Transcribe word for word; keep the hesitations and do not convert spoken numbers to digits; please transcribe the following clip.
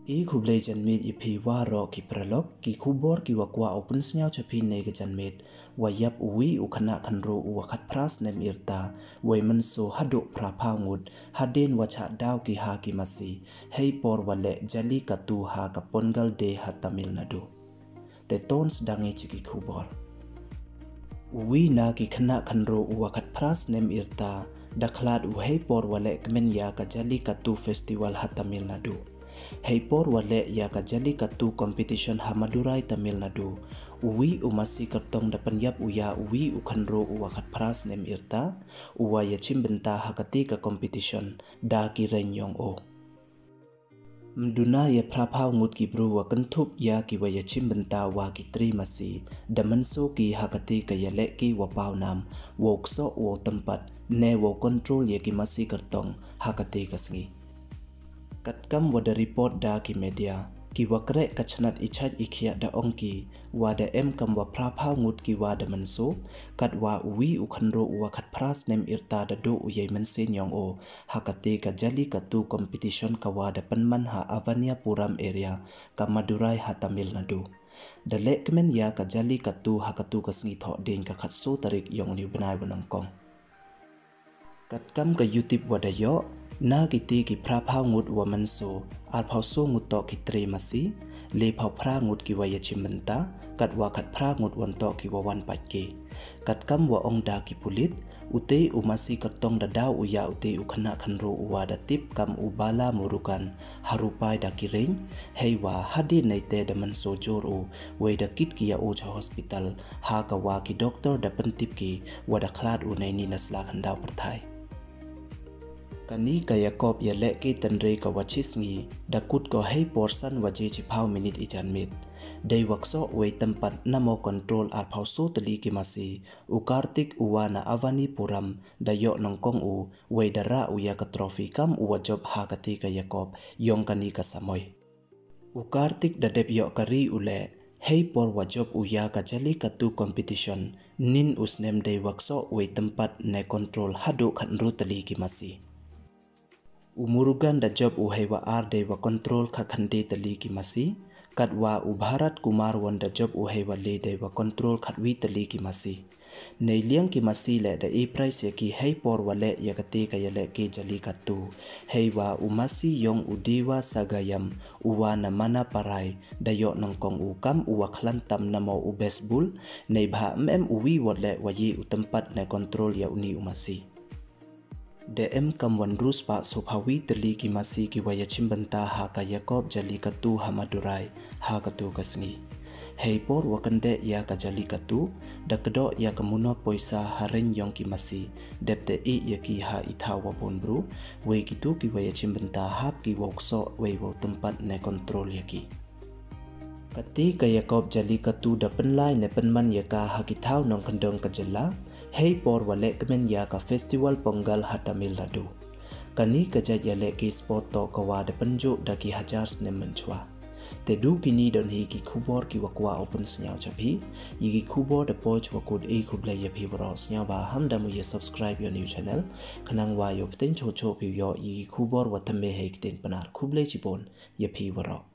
I khublei janmiet ya phi waroh ki paralok, ki khubor ki wa kwah u pynsngew cha phi ne ka janmiet, wa yap u wi u khynnah khynru u wa khatphra snem yrta, wei mynsaw haduh phraphaw ngut, hadien wa chah daw ki ha ki masi, hei por wa leh jali katu ha ka Pongal Day ha Tamil Nadu. Te ton sdang i cha ki khubor. U wi na ki khynnah khynru u wa khatphra snem yrta, da khlad u hei por wa leh kmen ya ka jali katu festival ha Tamil Nadu. Hei por wa leh ya ka jali katu competition ha Madurai, Tamil Nadu, u wi u masi kyrtong da pynyap u ya u wi u khynru u wa khatphra snem yrta, u wa ya chim bynta ha kati ka competition, da ki rein yong o. Mduna ya phraphaw ngut ki bru wa kynthup ya ki wa ya chim bynta wa ki tri masi, da mynsaw ki ha kati ka ya leh ki wa paw nam, wow ksoh wow tympat, ne wow control ya ki masi kyrtong ha kati ka sngi. Katkam wa da report da ki media, ki wa kreh ka chnat i chait i khiah da ong ki, wa da em kam wa phraphaw ngut ki wa da mynsaw, kat wa u wi u khynru u wa khatphra snem yrta da duh u yei mynsiem yong o, ha kati ka jali katu competition ka wa da pynman ha Avaniyapuram area, ka Madurai ha Tamil Nadu. Da leh kmen ya ka jali katu ha katu ka sngi Thohdieñ ka khatsaw tarik yong uni u bnai wa nyngkong. Katkam ka yutip wa da yoh, na kiti ki phraphaw ngut wa mynsaw, arphaw saw ngut toh ki tri masi, lephaw phra ngut ki wa ya chim bynta, kat wa khatphra ngut wan toh ki wa wan pait ki. Katkam wa ong da ki pulit, u te u masi kyrtong da daw u ya u te u khynnah khynru u wa da tip kam u Bala Murugan, ha rupai da ki rein, hei wa hadien nei te da mynsaw jur u, wei da kit ki ya o cha hospital, ha ka wa ki doktor da pyntip ki, wa da khlad u nei ni na sla khyndaw pyrthai. Kani ka yakop ya leh ki tynre ka wa chi sngi, da kut ko hei por san waje chiphaw minit i janmiet. Dei wa ksoh wei tympat namo control arphaw saw tylli ki masi, u Kartik u wa na Avaniyapuram, da yoh nyngkong u, wei da rah u ya ka trophy kam u wa jop ha kati ka yakop, yong kani ka samoi. U Kartik da dep yoh ka ri u leh, hei por wa jop u ya ka jali katu competition, nin u snem dei wa ksoh wei tympat ne control haduh khatynru tylli ki masi. U Murugan da jop u hei wa ar dei wa control khatkhyndai tylli ki masi, kat wa u Bharat Kumar wan da jop u hei wa le dei wa control khatwi tylli ki masi. Nei liang ki masi leh da e prize ya ki hei por wa leh ya kati ka ya leh ki jali katu. Hei wa u masi yong u Dewasagayam, u wa na Manaparai, da yoh nyngkong u kam u wa khlan tam namo u best bull, neibhah ym em u wi wa leh wa ye u tympat ne control ya uni u masi. Da em kam wa ynru spah sawphaw wi tylli ki masi ki wa ya chim bynta ha ka yakop jali katu ha Madurai, ha katu ka sngi. Hei por wa kyndeh ya ka jali katu, da kdoh ya ka munop poisa ha rein yong ki masi, dep te i ya ki ha i thaw wa bun bru, wei kitu ki wa ya chim bynta hap ki wow ksoh wei wow tympat ne control ya ki. Kati ka yakop jali katu da pynlai ne pynman ya ka ha ki thaw nongkhyndong ka jylla, hei por wa leh kmen ya ka festival Pongal ha Tamil Nadu. Kani ka jait ya leh ki sport toh ka wa da pynjuh da ki hajar snem mynchwa. Te du kini don hi ki khubor ki wa kwah u pynsngew cha phi, ya ki khubor da poi chwa kut, i khublei ya phi waroh, sngewbha ham da mu ya subscribe ya u new channel, khnang wa yoh pteng choh choh phi yoh ya ki khubor wa thymme hei ktien Pnar. Khublei chibun ya phi waroh.